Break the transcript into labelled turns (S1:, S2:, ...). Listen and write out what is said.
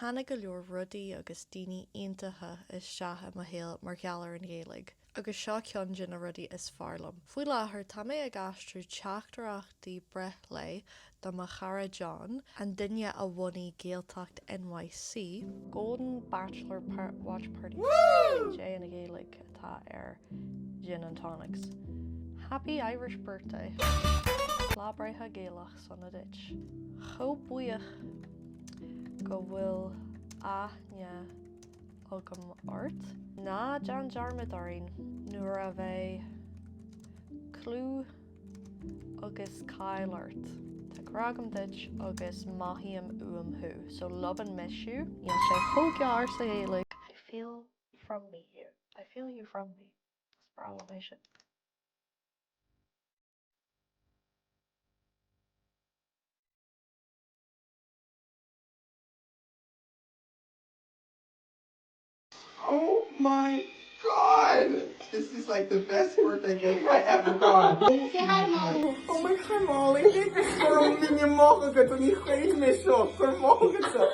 S1: Tháinig go leor rudaí agus daoine iontacha isteach i mo shaol mar gheall ar an Ghaeilge, agus seo ceann de na rudaí is fearr liom. Faoi láthair, tá mé ag aistriú teachtaireachtaí breithlae do mo chara John, an duine a bhunaigh Gaeltacht NYC. Golden Bachelor Watch Party Cad é an Ghaeilge atá ar Gin and Tonics. Happy Irish Birthday! Lá breithe Gaelach sona duit. Chomh buíoch go bhfuil aithne agam ort. Ná déan dearmad orainn nuair a bheidh clú agus cáil ort. Tá grá agam duit agus mothaím uaim thú. So love and miss you. Níl sé chomh gearr sa Ghaeilge. I feel from me you. I feel you from me. Is breá liom é sin.
S2: Oh my god! This is like the best birthday gift I ever got.
S3: Say hi Molly.
S2: Oh my god Molly! Go raibh míle maith agat ní chreid mé seo go raibh maith agatsa.